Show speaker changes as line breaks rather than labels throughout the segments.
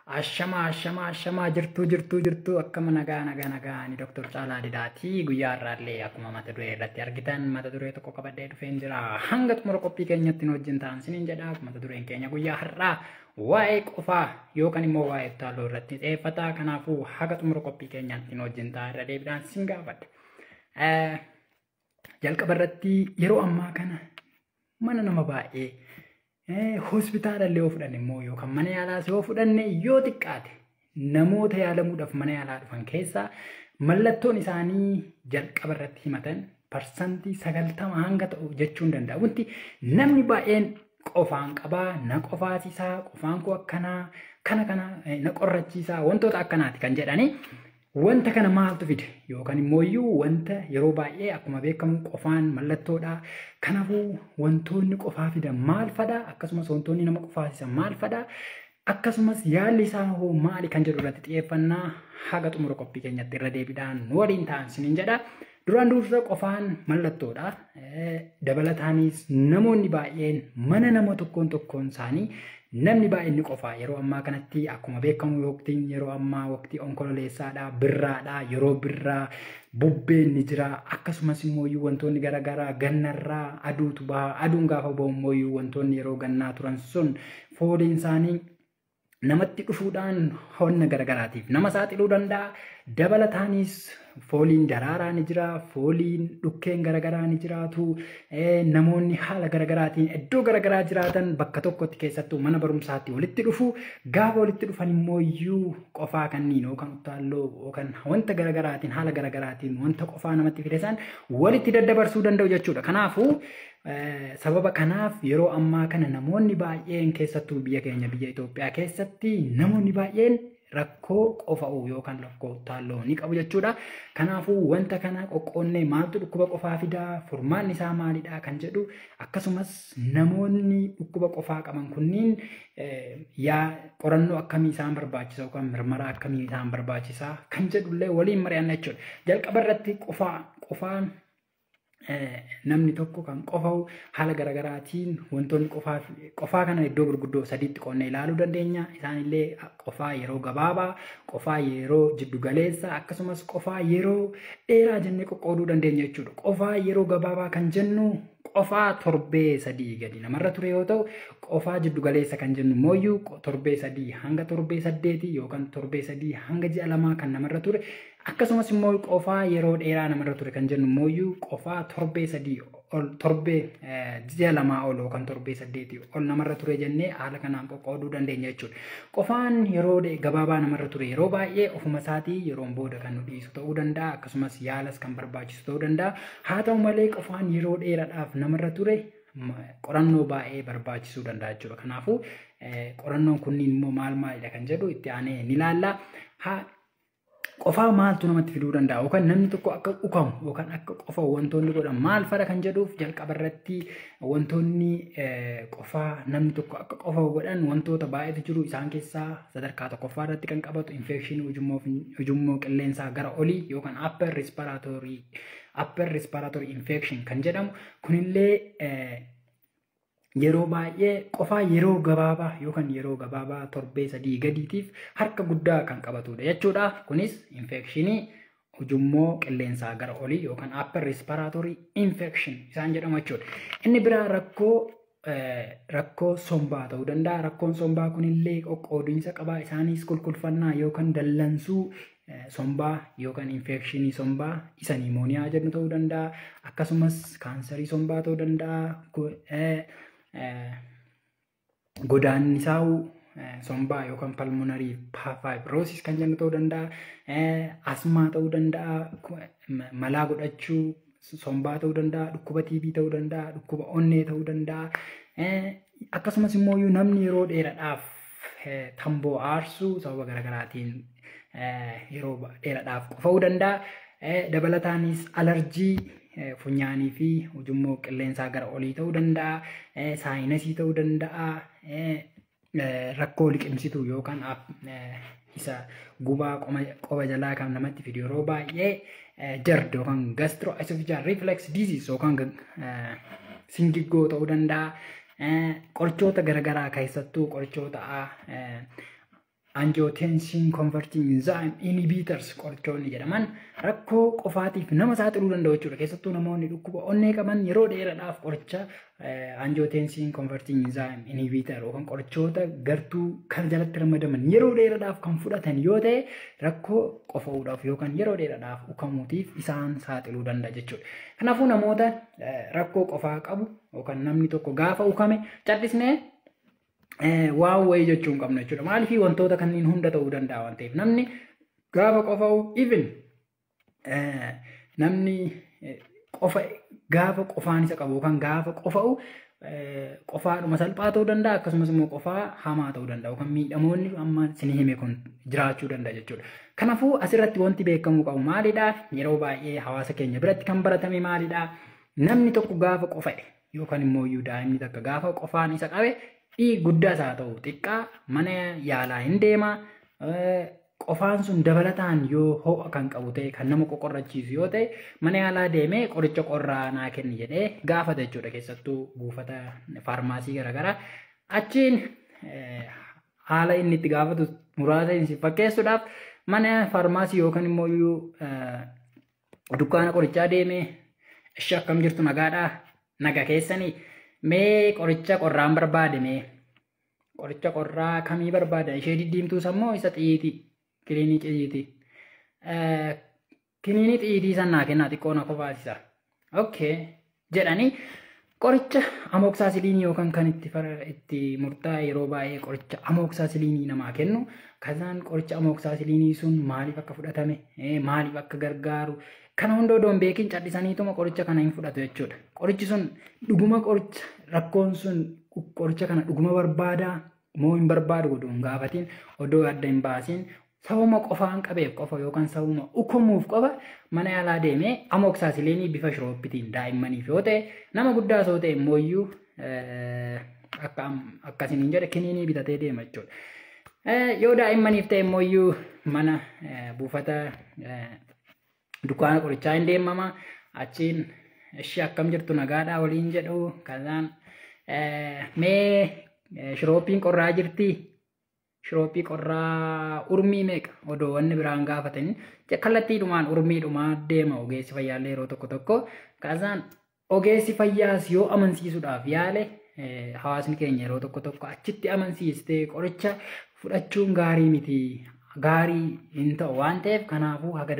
Ashamaa, ashamaa, ashamaa, jirtuu, jirtuu, jirtuu, akkama nagaa, nagaa, nagaa. Ani Dr. Caalaa Didaati. Guyyaa har'aallee akkuma mata duree irratti argitan mata duree tokko qabadhee dhufeen jira. Hanga xumura qophii keenyatti nu wajjin ta'an siniin jedha. Mata dureen keenya guyyaa har'aa waa'ee qofaa yookaan immoo waa'ee utaaloo irratti xiyyeeffata. Kanaafuu haga xumura qophii keenyaatti nu wajjin ta'aa irra deebiidhaan sin gaafadha. Jalqaba irratti yeroo ammaa kana mana nama baay'ee, hospitaala illee yoo fudhanne immoo yookaan mana yaalaas yoo fudhanne, yoo xiqqaate namoota yaalamuudhaaf mana yaalaa dhufan keessaa mallattoon isaanii jalqaba irratti himatan 90% hanga ta'u jechuun danda'a. Wanti namni baay'een qofaan qabaa, na qofaasisaa, qofaan koo akkanaa, kana kana na qorrachiisaa, wantoota akkanaati kan jedhani. Wanta kana maaltu fide yookaan immoo iyyuu wanta yeroo baay'ee akkuma beekamu qofaan mallattoodha. Kanaafuu wantoonni qofaa fidan maal fadha? Akkasumas wantoonni nama qofaasisan maal fadha? Akkasumas yaalli isaa hoo maali kan jedhu irratti xiyyeeffannaa haga xumura qophii keenyatti irra deebiidhaan nu waliin ta'an siniin jedha. Duraan dursa qofaan mallattoodha. Dabalataanis namoonni baay'een mana nama tokkoon tokkoon isaanii namni baay'een ni qofaa. Yeroo ammaa kanatti akkuma beekamu waqtiin yeroo ammaa waqtii Onkololeessaadha, birraadha. Yeroo birraa bubbeen ni jira. Akkasumas immoo wantoonni garaagaraa gannarraa aduutu baha. Aduun gaafa bahu immoo wantoonni yeroo gannaa turan sun fooliin isaanii namatti dhufuudhaan honna garaagaraatiif nama saaxiluu danda'a. Dabalataanis fooliin daraaraa ni jira, fooliin dhukkeen garaagaraa ni jiraatu. Namoonni haala garaagaraatiin iddoo garaagaraa jiraatan bakka tokkotti keessattuu mana barumsaatti walitti dhufu. Gaafa walitti dhufan immoo iyyuu qofaa kanneen yookaan utaalloo yookaan wanta garaagaraatiin haala garaagaraatiin wanta qofaa namatti fide isaan walitti daddabarsuu danda'u jechuudha. Kanaafuu sababa kanaaf yeroo ammaa kana namoonni baay'een keessattuu biyya keenya biyya Itoophiyaa keessatti namoonni baay'een rakkoo qofa'uu yookaan rakkoo utaalloo ni qabu jechuudha. Kanaafuu wanta kana qoqqoonnee maaltu dhukkuba qofaa fidaa, furmaanni isaa maalidha kan jedhu, akkasumas namoonni dhukkuba qofaa qaban kunniin yaa qorannoo akkamii isaan barbaachisa yookaan mirmara akkamii isaan barbaachisa kan jedhullee waliin mari'anna jechuudha. Jalqaba irratti qofaan namni tokko kan qofa'u haala garaagaraatiin wantoonni qofaa kana iddoo gurguddoo sadiitti qoonnee ilaaluu dandeenya. Isaanillee qofaa yeroo gabaabaa, qofaa yeroo jiddugaleessa, akkasumas qofaa yeroo dheeraa jennee qoqqooduu dandeenya jechuudha. Qofaa yeroo gabaabaa kan jennu qofaa torbee 3 gadi namarra ture yoo ta'u, qofaa jiddugaleessa kan jennu immoo torbee 3 hanga torbee 8 yookaan torbee 3 hanga ji'a 2 kan namarra ture, akkasumas immoo qofaa yeroo dheeraa namarra ture kan jennu immoo qofaa torbee 3 ol, torbee ji'a 2 ol yookaan torbee 8 ol namarra ture jennee haala kanaan qoqqooduu dandeenya jechuudha. Qofaan yeroo gabaabaa namarra ture yeroo baay'ee ofuma isaatii yeroon booda kan nu dhiisu ta'uu danda'a, akkasumas yaalas kan barbaachisu ta'uu danda'a. Haa ta'u malee qofaan yeroo dheeraadhaaf namarra ture qorannoo baay'ee barbaachisuu danda'a jechuudha. Kanaafuu qorannoon kunniin immoo maal maalidha kan jedhu itti aanee ni ilaalla. Qofaa maaltu namatti fiduu danda'a yookaan namni tokko akka dhukamu yookaan akka qofa wantoonni godhan maal fara kan jedhuuf, jalqaba irratti wantoonni qofaa namni tokko akka qofa godhan wantoota baay'eetu jiru. Isaan keessaa sadarkaa tokkoffaa irratti kan qabatu infekshinii ujummoo qilleensaa gara olii yookaan upper respiratory infection kan jedhamu kunillee yeroo baay'ee qofaa yeroo gabaabaa yookaan yeroo gabaabaa torbee 3 gadiitiif harka guddaa kan qabatudha jechuudha. Kunis infekshinii ujummoo qilleensaa gara olii yookaan upper respiratory infection isaan jedhamu jechuudha. Inni biraa rakkoo sombaa ta'uu danda'a. Rakkoon sombaa kunillee qoqqoodiinsa qaba. Isaanis kulkulfannaa yookaan dallansuu sombaa yookaan infekshinii sombaa isa pneumonia jennu ta'uu danda'a. Akkasumas kaansarii sombaa ta'uu danda'a. Godaannisaa'uu sombaa yookaan pulmonary fibrosis kan jennu ta'uu danda'a. Asmaa ta'uu danda'a. Malaa godhachuu sombaa ta'uu danda'a. Dhukkuba TB ta'uu danda'a. Dhukkuba onnee ta'uu danda'a. Akkasumas immoo namni yeroo dheeraadhaaf tamboo aarsuu sababa garaagaraatiin yeroo dheeraadhaaf qufa'uu danda'a. Dabalataanis alarjii funyaanii fi ujummoo qilleensaa gara olii ta'uu danda'a. Saayinasii ta'uu danda'a. Rakkoo liqimsituu yookaan isa gubaa qoba jalaa kan namatti fidu yeroo baay'ee GERD yookaan gastroesophageal reflux disease yookaan singiggoo ta'uu danda'a. Qorichoota garaagaraa keessattuu qorichoota Angiotensin converting enzyme inhibitors qorichoonni jedhaman rakkoo qofaatiif nama saaxiluu danda'u jechuudha. Keessattuu namoonni dhukkuba onnee qaban yeroo dheeraadhaaf qoricha angiotensin converting enzyme inhibitor yookaan qorichoota gartuu kan jalatti ramadaman yeroo dheeraadhaaf kan fudhatan yoo ta'e rakkoo qofa'uudhaaf yookaan yeroo dheeraadhaaf ukamuutiif isaan saaxiluu danda'a jechuudha. Kanaafuu namoota rakkoo qofaa qabu yookaan namni tokko gaafa ukame callisnee waan wayii jechuu hin qabnu jechuudha. Maaliif wantoota kanneen hunda ta'uu danda'a waan ta'eef namni gaafa qofa'u even namni qofa gaafa qofaan isa qabu yookaan gaafa qofa'u qofaadhuma salphaa ta'uu danda'a, akkasumas immoo qofaa hamaa ta'uu danda'a yookaan miidhamoonni amma isin hime kun jiraachuu danda'a jechuudha. Kanaafuu asirratti wanti beekamuu qabu maalidha? Yeroo baay'ee hawaasa keenya biratti kan baratame maalidha? Namni tokko gaafa qofa'e yookaan immoo iyyuu daa'imni takka gaafa qofaan isa qabe guddaas haa ta'u xiqqaa mana yaalaa hin deema. Qofaan sun dabalataan yoo ho'a kan qabu ta'e, kan nama qoqorrachiisu yoo ta'e, mana yaalaa deemee qoricha qorraa naa kenni jedhee gaafata jechuudha. Keessattuu buufata faarmaasii garaagaraa. Achiin haala inni itti gaafatu muraasa isin fakkeessuudhaaf mana faarmaasii yookaan immoo dukkaana qorichaa deemee, "Ishee akkam jirtu, nagaadhaa, naga keessanii, mee qoricha qorraan barbaade, mee qoricha qorraa kamii barbaada, ishee diddiimtuu sammoo isa xiyiitii, kiliinii xiyiitii, kiniinii xiyiitii san naa kennaa, xiqqoo na kofaasisa." "Okay," jedhanii qoricha amoxicillinii yookaan kan itti murtaa'e yeroo baay'ee qoricha amoxicillinii namaa kennu. Kanaan qoricha amoxicillinii sun maaliif akka fudhatame, maaliif akka gargaaru kana hunda odoo hin beekin callisaniituma qoricha kana hin fudhatu jechuudha. Qorichi sun dhuguma qoricha rakkoon sun qoricha kana dhuguma barbaadaa moo hin barbaadu odoo hin gaafatin, odoo adda hin baasin, sababuma qofaan qabeef qofa yookaan sababuma ukamuuf qofa mana yaalaa deemee amoxicillinii bifa shiroopitiin daa'immaniif yoo ta'e, nama guddaas yoo ta'e immoo akka akkasiniin jedhe kiniinii bitatee deema jechuudha. Yoo daa'immaniif ta'e immoo mana buufata dukkaana qorichaa hin deemama. Achiin, "Ishee akkam jirtu, nagaadhaa," waliin jedhu. Kanaan, "Mee shiroopiin qorraa jirtii? Shirooppii qorraa urmii meeqa?" Odoo wanni biraan gaafatanii kallattiidhumaan urmiidhumaa deema ogeessi fayyaallee yeroo tokko tokko. Kaasaan ogeessi fayyaas yoo amansiisuudhaaf yaale, hawaasni keenya yeroo tokko tokko achitti amansiistee qoricha fudhachuun gaarii miti, gaarii hin ta'u waan ta'eef, kanaafuu haga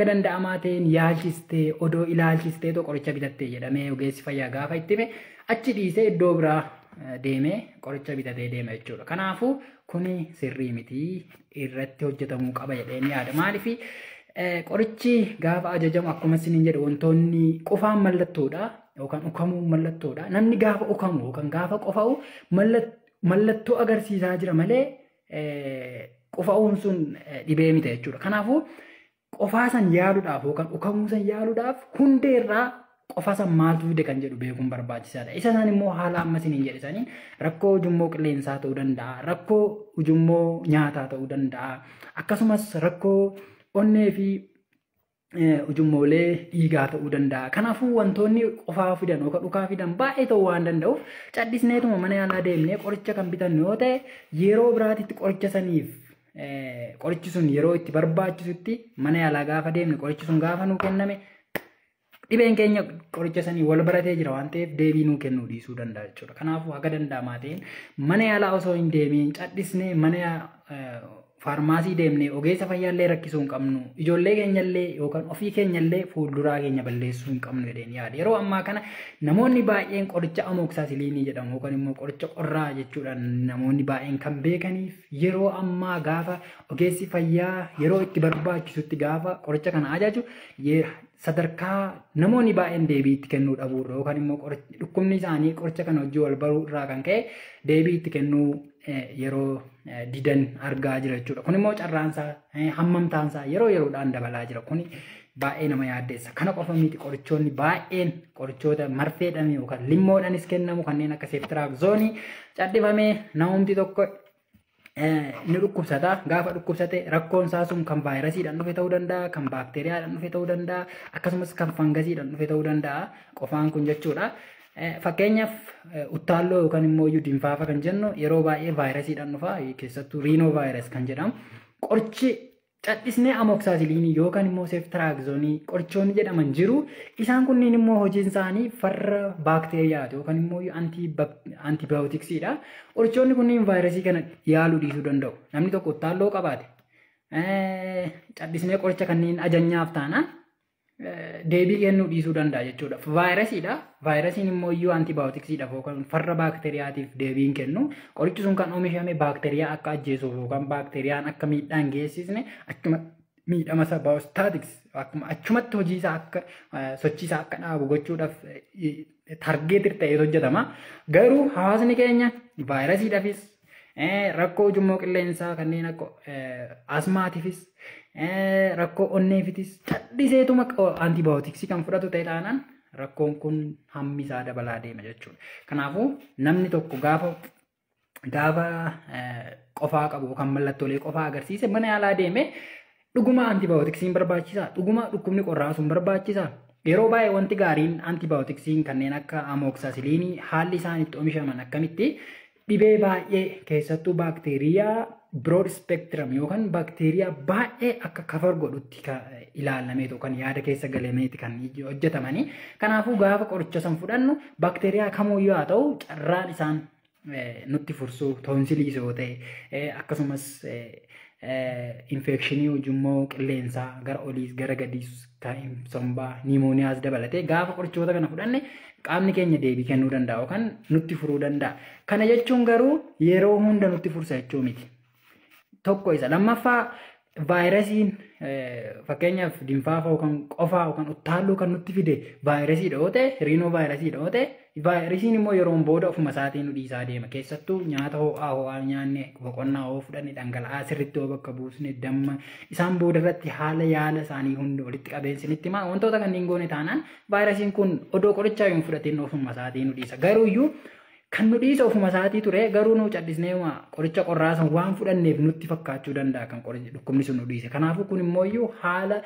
danda'amaa ta'een yaalchistee, odoo ilaalchistee qoricha bitattee jedhamee ogeessi fayyaa gaafa itti hime, achi dhiisee iddoo biraa deemee qoricha bitatee deema jechuudha. Kanaafuu kuni sirrii miti, irratti hojjetamuu qaba jedheen yaada. Maaliif qorichi gaafa ajajamu akkuma isiniin jedhe wantoonni qofaan mallattoodha yookaan ukamuun mallattoodha. Namni gaafa ukamu yookaan gaafa qofa'u mallattoo agarsiisaa jira malee qofa'uun sun dhibee miti jechuudha. Kanaafuu qofaa san yaaluudhaaf yookaan ukamuu san yaaluudhaaf hundeerraa qofa san maaltu fide kan jedhu beekuun barbaachisaadha. Isa san immoo haala amma isiniin jedhe saniin rakkoo ujummoo qilleensaa ta'uu danda'a, rakkoo ujummoo nyaataa ta'uu danda'a, akkasumas rakkoo onnee fi ujummoolee dhiigaa ta'uu danda'a. Kanaafuu wantoonni qofaa fidan yookaan dhukaa fidan baay'ee ta'uu waan danda'uuf, callisneetuma mana yaalaa deemnee qoricha kan bitannu yoo ta'e, yeroo biraatitti qoricha saniif qorichi sun yeroo itti barbaachisutti mana yaalaa gaafa deemne, qorichi sun gaafa nuu kenname, dhibeen keenya qoricha sanii wal baratee jira waan ta'eef deebii nuu kennuu dhiisuu danda'a jechuudha. Kanaafuu haga danda'amaa ta'een mana yaalaa osoo hin deemiin callisnee mana faarmaasii deemnee ogeessa fayyaallee rakkisuu hin qabnu. Ijoollee keenyallee yookaan ofii keenyallee fuulduraa keenya balleessuu hin qabnu jedheen yaada. Yeroo ammaa kana namoonni baay'een qoricha amoxicillinii jedhamu yookaan immoo qoricha qorraa jechuudhaan namoonni baay'een kan beekaniif, yeroo ammaa gaafa ogeessi fayyaa yeroo itti barbaachisutti gaafa qoricha kana ajaju sadarkaa namoonni baay'een deebii itti kennuu dhabuurra yookaan immoo dhukkubni isaanii qoricha kana hojii wal baruu irraa kan ka'e deebii itti kennuu yeroo didan argaa jira jechuudha. Kun immoo carraansaa hammamtaansaa yeroo yeroodhaan dabalaa jira. Kuni baay'ee nama yaaddeessa. Kana qofa miti, qorichoonni baay'een qorichoota marfeedhaan yookaan limmoodhaanis kennamu kanneen akka ceftriaxonii cadhifamee namumti tokko ni dhukkubsata. Gaafa dhukkubsate rakkoon isaa sun kan vaayirasiidhaan dhufe ta'uu danda'a, kan baakteeriyaadhaan dhufe ta'uu danda'a, akkasumas kan fangasiidhaan dhufe ta'uu danda'a qofaan kun jechuudha. Fakkeenyaaf uttaalloo yookaan immoo dinfaafa kan jennu yeroo baay'ee vaayirasiidhaan dhufa, keessattuu rhinovirus kan jedhamu. Qorichi cadhisnee amoxicillinii yookaan immoo ceftriaxonii qorichoonni jedhaman jiru. Isaan kunniin immoo hojiin isaanii farra baakteeriyaati yookaan immoo antibiyootiksiidha. Qorichoonni kunniin vaayirasii kana yaaluu dhiisuu danda'u. Namni tokko uttaalloo qabaate cadhisnee qoricha kanneen ajanyaaf taanaan deebii kennuu dhiisuu danda'a jechuudha. Vaayirasiidha. Vaayirasiin immoo iyyuu antibiyootiksiidhaaf yookaan farra baakteeriyaatiif deebii hin kennu. Qorichi sun kan oomishame baakteeriyaa akka ajjeesuuf yookaan baakteeriyaan akka miidhaa hin geessisne, achuma miidhama isaa biostatics akkuma achumatti hojii isaa akka sochii isaa akka dhaabu gochuudhaaf target ta'ee hojjetama. Garuu hawaasni keenya vaayirasiidhaafis, rakkoo ujummoo qilleensaa kanneen akka asmaatiifis, rakkoo onneefitis cadhiseetuma antibiyootiksii kan fudhatu ta'e taanaan rakkoon kun hammi isaa dabalaa deema jechuudha. Kanaafuu namni tokko gaafa qofaa qabu yookaan mallattoolee qofaa agarsiise mana yaalaa deeme, dhuguma antibiyootiksiin barbaachisaa? Dhuguma dhukkubni qorraa sun barbaachisaa? Yeroo baay'ee wanti gaariin antibiyootiksiin kanneen akka amoxicillinii haalli isaan itti oomishaman akkamitti dhibee baay'ee, keessattuu baakteeriyaa broad spectrum yookaan baakteeriyaa baay'ee akka cover godhutti ilaalameetu kan yaada keessa galameeti kan hojjetamanii. Kanaafuu gaafa qoricha san fudhannu baakteeriyaa kamuyyuu haa ta'u carraan isaan nutti fursuu, toonsiliis yoo ta'e, akkasumas infekshinii ujummoo qilleensaa gara oliis gara gadiis kan sombaa, niimooniyaas dabalatee gaafa qorichoota kana fudhanne qaamni keenya deebii kennuu danda'a yookaan nutti furuu danda'a. Kana jechuun garuu yeroo hunda nutti fursa jechuu miti. Tokko isa. Lammaffaa, vaayirasiin fakkeenyaaf dinfaafa yookaan qofaa yookaan uttaalloo kan nutti fide vaayirasiidha yoo ta'e, rhinovirusiidha yoo ta'e, vaayirasiin immoo yeroon booda ofuma isaatiin nu dhiisaa deema. Keessattuu nyaata ho'aa ho'aa nyaanne, boqonnaa hoo fudhanne, dhangala'aa sirriitti hoo bakka buusne, damma isaan booda irratti haala yaala isaanii hunda walitti qabeensinitti himaa, wantoota kanneen goone taanaan vaayirasiin kun odoo qorichaa hin fudhatin ofuma isaatiin nu dhiisa. Garuu iyyuu kan nu dhiisa ofuma isaatii ture, garuu nu callisnee qoricha qorraa san waan fudhanneef nutti fakkaachuu danda'a kan dhukkubni sun nu dhiise. Kanaafuu kun immoo iyyuu haala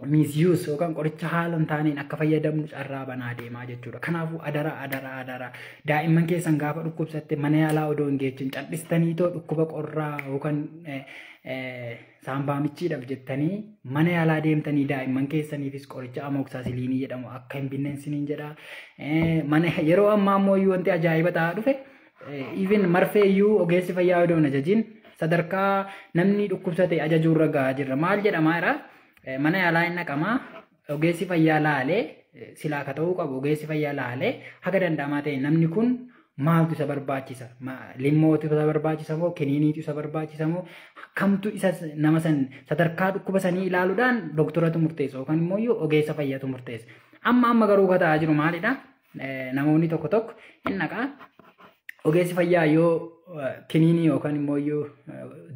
misuse yookaan qoricha haala hin taaneen akka fayyadamnu carraa banaa deemaa jechuudha. Kanaafuu adara, adara, adara, daa'imman keessan gaafa dhukkubsatte mana yaalaa odoo hin geechin cal'istanii too dhukkuba qorraa yookaan saambaamichiidhaaf jettanii mana yaalaa deemtanii daa'imman keessaniifis qoricha amoxicillinii jedhamu akka hin binneensiniin jedha. Mana yeroo ammaa ammoo wanti ajaa'iba ta'aa dhufe, even marfee iyyuu ogeessi fayyaa odoo hin ajajiin sadarkaa namni dhukkubsate ajajuurra gahaa jirra. Maal jedhamaa jira? Mana yaalaa hin dhaqamaa, ogeessi fayyaa laalee, silaa ka ta'uu qabu ogeessi fayyaa laalee haga danda'amaa ta'e namni kun maaltu isa barbaachisa? Limmootu isa barbaachisa moo, kiniiniitu isa barbaachisa moo, kamtu isa nama san sadarkaa dhukkuba sanii ilaaluudhaan doktoratu murteessa yookaan immoo ogeessa fayyaatu murteessa. Amma amma garuu ka ta'aa jiru maalidha? Namoonni tokko tokko hin dhaqaa, ogeessi fayyaa yoo kiniinii yookaan immoo yoo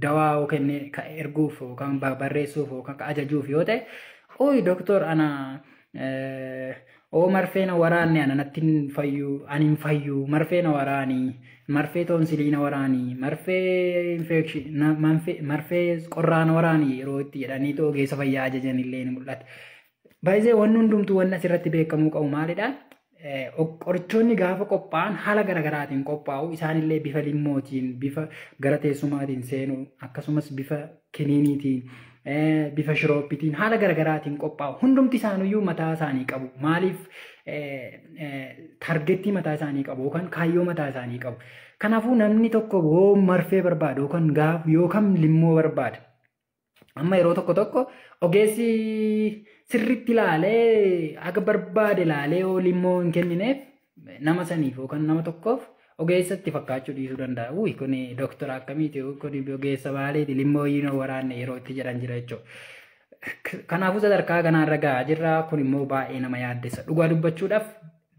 dawaa yoo kennee ka erguuf yookaan barreessuuf yookaan ka ajajuuf yoo ta'e, "Ooyi doktor, ana oo marfee na waraanne, ana natti hin fayyu, ani hin fayyu, marfee na waraanii, marfee toonsilii na waraanii, marfee infekshinii, marfee qorraa na waraanii" yeroo itti jedhanii ogeessa fayyaa ajajan illee ni mul'ata. Baay'ee wanni hundumtuu wanni asirratti beekamuu qabu maalidha? Qorichoonni gaafa qophaa'an haala garaagaraatiin qophaa'u. Isaanillee bifa limmootiin, bifa gara teessumaatiin seenuu, akkasumas bifa kiniiniitiin, bifa shiroopitiin haala garaagaraatiin qophaa'u. Hundumti isaaniiyyuu mataa isaanii qabu. Maaliif? Targetii mataa isaanii qabu yookaan kaayyoo mataa isaanii qabu. Kanaafuu namni tokko yoo marfee barbaada yookaan gaaf yookaan limmoo barbaada. Amma yeroo tokko tokko ogeessi sirriitti ilaalee akka barbaade ilaalee yoo limmoo hin kennineef nama saniif yookaan nama tokkoof ogeessatti fakkaachuu dhiisuu danda'a. "Uy, kun doktora akkamiiti? Kun ogeessa maaliiti? Limmoo hin waraanne" yeroo itti jedhan jira jechuudha. Kanaafuu sadarkaa kanaarra gahaa jirra. Kun immoo baay'ee nama yaaddessa. Dhugaa dubbachuudhaaf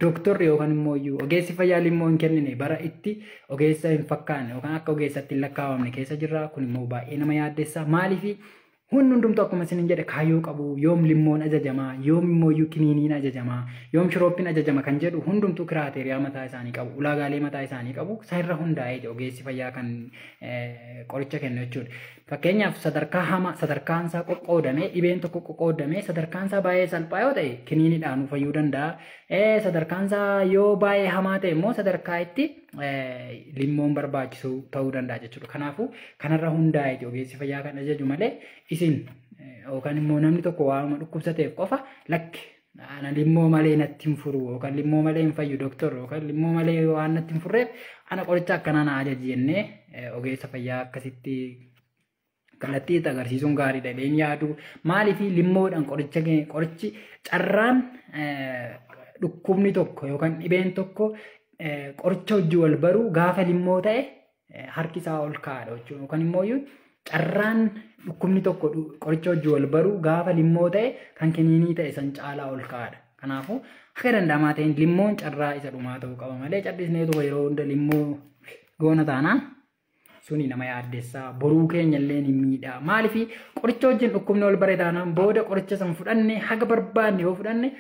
doktorri yookaan immoo iyyuu ogeessi fayyaa limmoo hin kennine bara itti ogeessa hin fakkaanne yookaan akka ogeessatti hin lakkaawamne keessa jirra. Kun immoo baay'ee nama yaaddessa. Maaliif? Hundumtuu akkuma isiniin jedhe kaayyoo qabu. Yoom limmoon ajajamaa, yoom immoo kiniiniin ajajamaa, yoom shirooppin ajajama kan jedhu hundumtuu criteria mataa isaanii qabu, ulaagaalee mataa isaanii qabu. Isarra hundaa'ee ogeessi fayyaa kan qoricha kennu jechuudha. Fakkeenyaaf sadarkaa hamaa sadarkaan isaa qoqqoodamee, dhibeen tokko qoqqoodamee, sadarkaan isaa baay'ee salphaa yoo ta'e kiniiniidhaan fayyuu danda'a. Sadarkaan isaa yoo baay'ee hamaa ta'e immoo sadarkaa itti limmoon barbaachisu ta'uu danda'a jechuudha. Kanaafuu kanarra hundaa'eeti ogeessi fayyaa kan ajaju malee isin yookaan immoo namni tokko waanuma dhukkubsateef qofa lakki ana limmoo malee natti hin furu yookaan limmoo malee hin fayyu doctor yookaan limmoo malee waan natti hin furreef ana qoricha akkanaa na ajaji jennee ogeessa fayyaa akkasitti kallattii itti agarsiisuun gaariidha jedheen yaadu. Maaliif limmoodhaan qoricha qorichi carraan dhukkubni tokko yookaan dhibeen tokko qoricha hojii wal baruu gaafa limmoo ta'e harki isaa ol kaa'adha jechuudha. Yookaan immoo carraan dhukkubni tokko qoricha hojii wal baruu gaafa limmoo ta'e kan kiniinii ta'e san caalaa ol kaa'adha. Kanaafuu akka danda'amaa ta'een limmoon carraa isa dhumaa ta'uu qaba malee callisneetuma yeroo hunda limmoo goona taanaan suni nama yaaddessaa, boruu keenya illee ni miidha. Maaliif qoricha wajjin dhukkubni wal bare taanaan booda qoricha san fudhanne haga barbaanne yoo fudhanne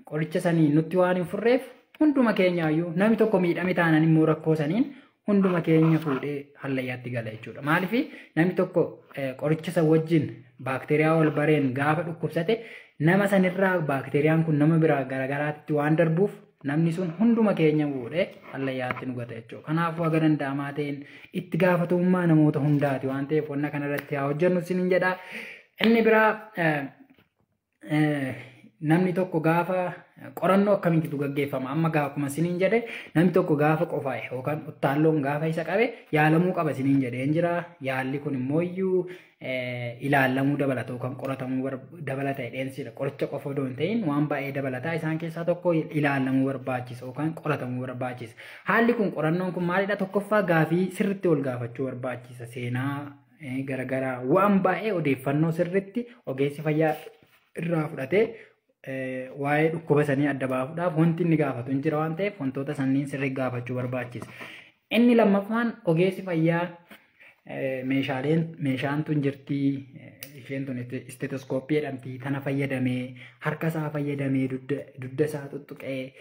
qoricha sanii nutti waan hin furreef hunduma keenyaayyuu namni tokko miidhame taanaan immoo rakkoo saniin hunduma keenya fuudhee hallayyaatti gala jechuudha. Maaliif namni tokko qoricha san wajjin baakteeriyaa wal bareen gaafa dhukkubsate nama sanirraa baakteeriyaan kun nama biraa garagaraatti waan darbuuf namni sun hunduma keenya fuudhee hallayyaatti nu gata jechuudha. Kanaafuu haga danda'amaa ta'een itti gaafatamummaa namoota hundaati waan ta'eef wanna kanarratti haa hojjennu isiniin jedha. Inni biraa, namni tokko gaafa qorannoo akkamiitu gaggeeffama? Amma akkuma isiniin jedhe namni tokko gaafa qofaa'e yookaan uttaalloon gaafa isa qabe yaalamuu qaba isiniin jedheen jira. Yaalli kun immoo iyyuu ilaallamuu dabalata yookaan qoratamuu dabalata jedheen. Qoricha qofa odoo hin ta'in waan baay'ee dabalataa. Isaan keessaa tokko ilaallamuu barbaachisa yookaan qoratamuu barbaachisa. Haalli kun, qorannoon kun maalidha? Tokkoffaa, gaafii sirriitti wal gaafachuu barbaachisa. Seenaa garagaraa, waan baay'ee odeeffannoo sirriitti ogeessi fayyaa irraa fudhatee waa'ee dhukkuba sanii adda baafuudhaaf wanti inni gaafatu hin jira waan ta'eef wantoota sanniin sirriitti gaafachuu barbaachisa. Inni lammaffaan, ogeessi fayyaa meeshaaleen meeshaan tun jirtii, isheen tun isteetoskooppii jedhamti, tana fayyadamee harka isaa fayyadamee dugda isaa tuttuqee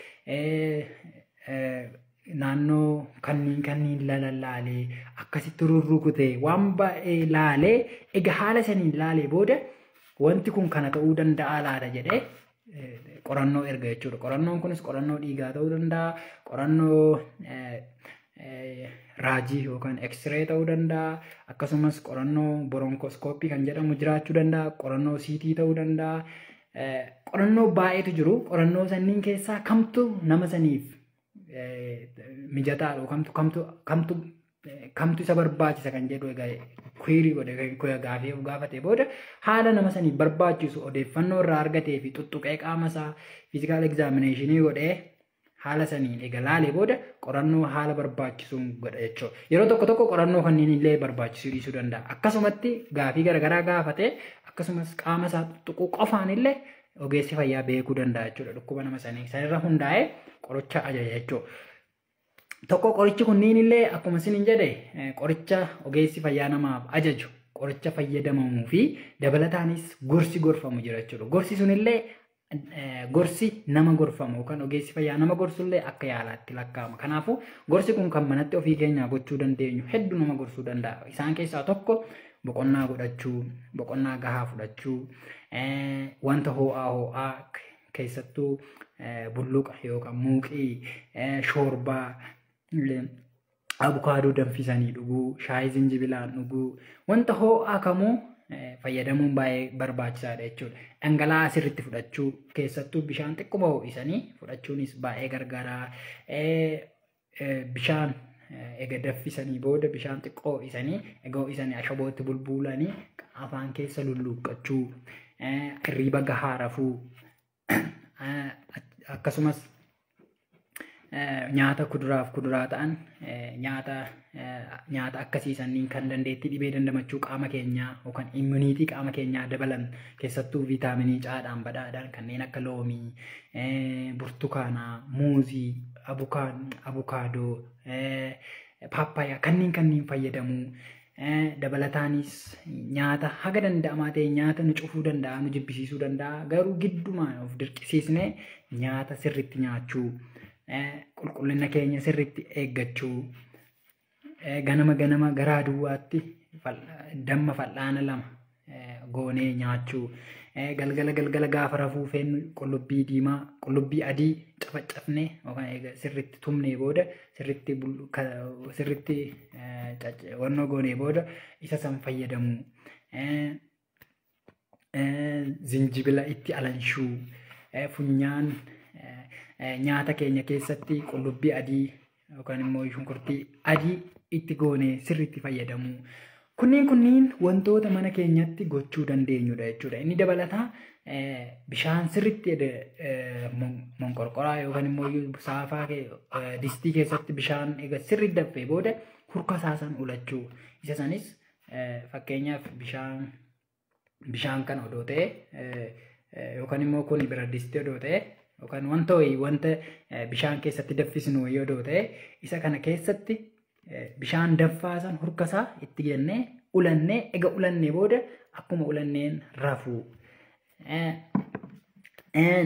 naannoo kanniin kanniin lalallaalee akkasitti rurrukutee waan baay'ee laalee, egaa haala saniin laalee booda wanti kun kana ta'uu danda'a laata jedhee qorannoo erga jechuudha. Qorannoon kunis qorannoo dhiigaa ta'uu danda'a, qorannoo raajii yookaan X-ray ta'uu danda'a, akkasumas qorannoo bronchoscopy kan jedhamu jiraachuu danda'a, qorannoo CT ta'uu danda'a. Qorannoo baay'eetu jiru. Qorannoo sanniin keessaa kamtu nama saniif mijataadha, kamtu kamtu kamtu kamtu isa barbaachisa kan jedhu egaa query godhe gaafii of gaafate booda haala nama saniif barbaachisu odeeffannoo irraa argatee fi tuttuqee qaama isaa physical examination godhee haala saniin egaa laalee booda qorannoo haala barbaachisuun godha jechuudha. Yeroo tokko tokko qorannoo kanneen illee barbaachisuu dhiisuu danda'a. Akkasumatti gaafii garaagaraa gaafatee akkasumas qaama isaa tuttuquu qofaan illee ogeessi fayyaa beekuu danda'a jechuudha. Dhukkuba nama sanii sanirra hundaa'ee qoricha ajaja jechuudha. Tokko, qorichi kunniin illee akkuma isiniin jedhe qoricha ogeessi fayyaa namaaf ajaju, qoricha fayyadamamuu fi dabalataanis gorsi gorfamu jira jechuudha. Gorsi sunillee, gorsi nama gorfamu yookaan ogeessi fayyaa nama gorsullee akka yaalaatti lakkaa'ama. Kanaafuu gorsi kun kan manatti ofii keenyaa gochuu dandeenyu hedduu nama gorsuu danda'a. Isaan keessaa tokko boqonnaa godhachuu, boqonnaa gahaa fudhachuu, wanta ho'aa ho'aa keessattuu bulluqa yookaan muuqii, shoorbaa, abukaadoo danfisanii dhuguu, shaayii zinjibilaan dhuguu, wanta ho'aa kamuu fayyadamuun baay'ee barbaachisaadha jechuudha. Dhangala'aa sirriitti fudhachuu, keessattuu bishaan xiqquma ho'isanii fudhachuunis baay'ee gargaara. Bishaan egaa danfisanii booda bishaan xiqqoo ho'isanii, egaa ho'isanii ashabootti bulbulanii afaan keessa lulluuqqachuu, hirriiba gahaa rafuu, akkasumas nyaata kuduraaf kuduraa ta'an, nyaata akkasii sanniin kan dandeettii dhibee dandamachuu qaama keenyaa yookaan immunity qaama keenyaa dabalan, keessattuu viitaaminii caadhaan badhaadhaan kanneen akka loomii, burtukaanaa, muuzii, abukaadoo, paappayaa kanneen fayyadamuu. Dabalataanis nyaata haga danda'amaa ta'e nyaata nu cufuu danda'a, nu jibbisiisuu danda'a. Garuu giddumaan of dirqisiisnee nyaata sirriitti nyaachuu, qulqullina keenya sirriitti eeggachuu, ganama ganama garaa duwwaatti damma fal'aana 2 goonee nyaachuu, galgala galgala gaafa rafuu feennu qullubbii diimaa, qullubbii adii cafaccafnee yookaan sirriitti tumnee booda sirriitti wannoo goonee booda isa san fayyadamuu, zinjibila itti alanshuu, funyaan nyaata keenya keessatti qullubbii adii yookaan immoo shunkurtii adii itti goonee sirriitti fayyadamuu. Kunniin wantoota mana keenyatti gochuu dandeenyudha jechuudha. Inni dabalataa bishaan sirriitti monqorqoraa yookaan immoo saafaa distii keessatti bishaan egaa sirriitti danfee booda hurka isaa san ulachuu. Isa sanis fakkeenyaaf bishaan kana odoo ta'e yookaan immoo kun bira distii odoo ta'e yookaan wanta wayii wanta bishaan keessatti danfisnu wayii odoo ta'e isa kana keessatti bishaan danfaa san hurka isaa itti jennee ulannee ega ulannee booda akkuma ulanneen rafuu.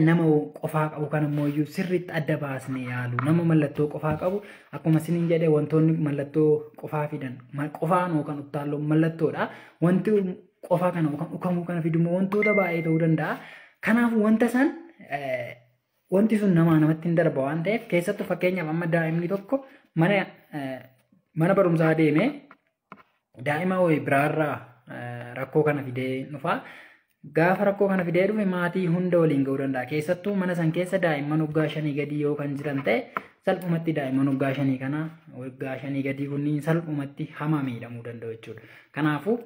Nama qofaa qabu kan immoo iyyuu sirriitti adda baasnee yaalu. Nama mallattoo qofaa qabu akkuma isiniin jedhe wantoonni mallattoo qofaa fidan qofaan yookaan uttaalloon mallattoodha. Wanti qofaa kana yookaan ukamuu kana fidu immoo wantoota baay'ee ta'uu danda'a. Kanaafuu wanta san wanti sun namaa namatti hin darba waan ta'eef keessattuu fakkeenyaaf amma daa'imni tokko mana barumsaa deemee daa'ima wayii biraarraa rakkoo kana fidee dhufa. Gaafa rakkoo kana fidee dhufe maatii hunda waliin ga'uu danda'a. Keessattuu mana san keessa daa'imman waggaa 5 gadii yoo kan jiran ta'e salphumatti daa'imman waggaa 5 kana waggaa 5 gadii kunniin salphumatti hamaa miidhamuu danda'u jechuudha. Kanaafuu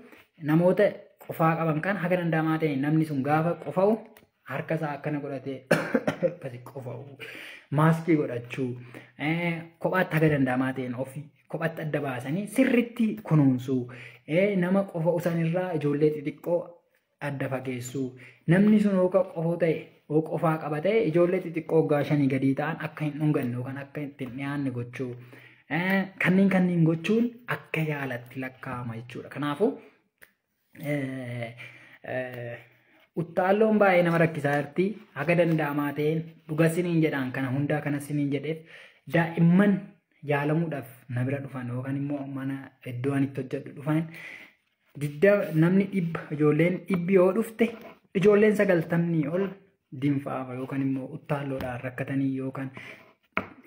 namoota qofaa qaban kan haga danda'amaa ta'e namni sun gaafa qofa'u harka isaa akkana godhatee akkasi qofa'u, maaskii godhachuu, kophaatti haga danda'amaa ta'een ofii kophaatti adda baasanii sirriitti kunuunsuu, nama qofa'u sanirraa ijoollee xixiqqoo adda fageessuu, namni sun yoo qofoo ta'e yoo qofaa qaba ta'e ijoollee xixiqqoo waggaa 5 gadii ta'an akka hin dhunganne yookaan akka ittiin dhiyaanne gochuu, kanneen gochuun akka yaalatti lakkaa'ama jechuudha. Kanaafuu uttaalloon baay'ee nama rakkisaa jirti. Haga danda'amaa ta'een dhuga siniin jedhaan kana hundaa kana siniin jedheef daa'imman yaalamuudhaaf na bira dhufan yookaan immoo mana iddoo ani itti hojjedhu dhufan namni 100 ijoolleen 100 yoo dhufte ijoolleen 90 ol dinfaafa yookaan immoo uttaalloodhaan rakkatanii yookaan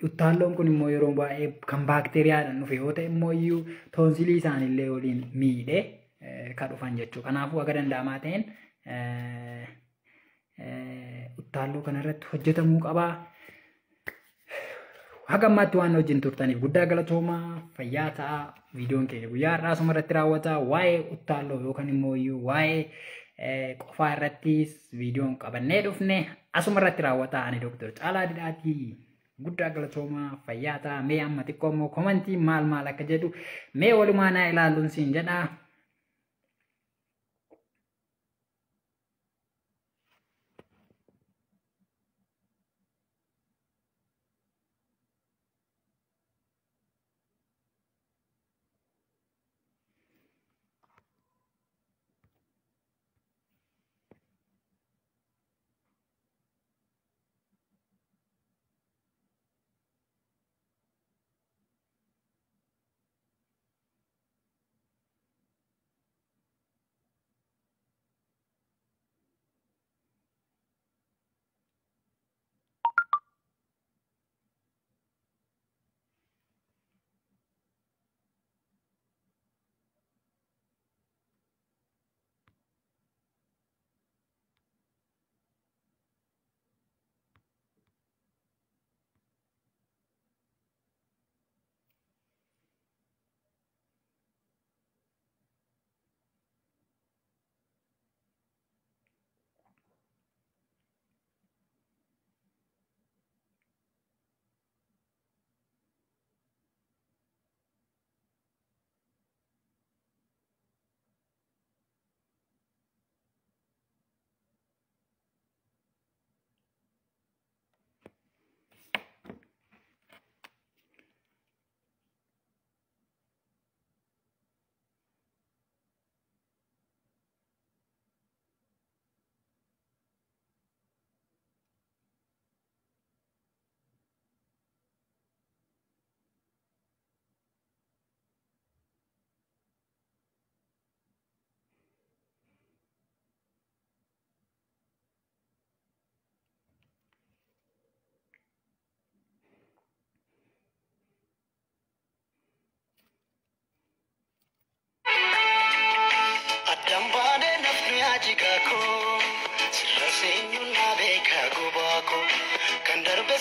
uttaalloon kun immoo yeroo baay'ee kan baakteeriyaadhaan dhufe yoo ta'e immoo iyyuu toonsilii isaaniillee waliin miidhee kan dhufan jechuudha. Kanaafuu haga danda'amaa ta'een uttaalloo kanarratti hojjetamuu qabaa. Haga ammaatti waan wajjin turtaniif guddaa galatoomaa, fayyaa ta'aa. Viidiyoon keenya guyyaa har'aa asuma irratti raawwata. Waa'ee uttaalloo yookaan immoo iyyuu waa'ee qofaa irrattis viidiyoon qabannee dhufne asuma irratti raawwata. Ani Dooktar Caalaa Didhaatii. Guddaa galatoomaa, fayyaa ta'aa. Mee amma xiqqoo immoo komantii maal maal akka jedhu mee walumaa naa ilaalluun siin jedhaa.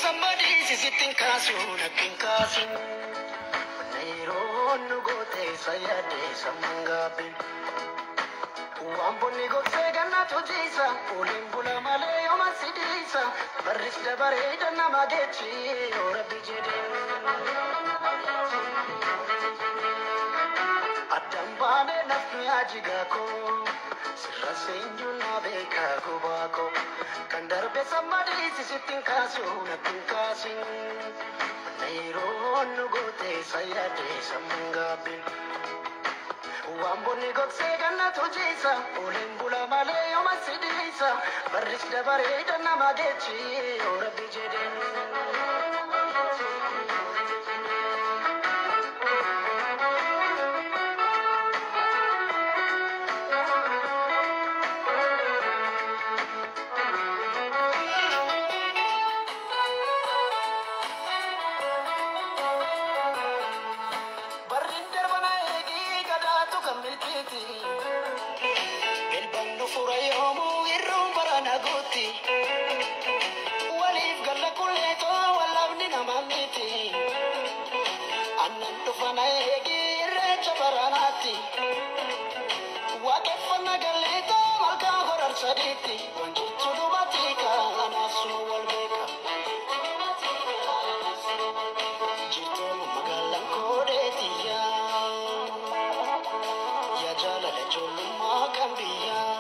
Somebody sitting kaasu nakkin kaasu. Neeroon nu goote sayyaadee sammuun gaabbiin. Waan bonni gogsee gannatu jiisa. Oliin bula malee yooma sidiisa. Barris dabaree nama geechi yoo rabbi jedhee. Addaan baanee nafni ajigaa koo. Sirra seenyuun na beekaa gubaa koo. Kan darbe sammadii sittiin kaasu nattiin kaasin. Neeroon nu goote sayyaadee sammuun gaabbiin. Waan bonni gogsee gannatu jiisa. Oliin bula malee yooma sidiisa. Barris dabaree nama geechi yoo rabbi jedhee. Barrin darbana eegii gadaatu kan milkiiti. Bilbannu fura yoomuu irruun barana guutti. Waliif galla kulleetoo wallabni nama miti. Annan dhufana eegii irreecha baranaatti. Waaqeffanna galleetoo malkaa horar sadiitti. Wanjichu dubatii kaanaaf sunu wal beeka. Jirtuun magaalaan koodeetiyyaa. Yaa jaalala ijoollummaa kan biyyaa.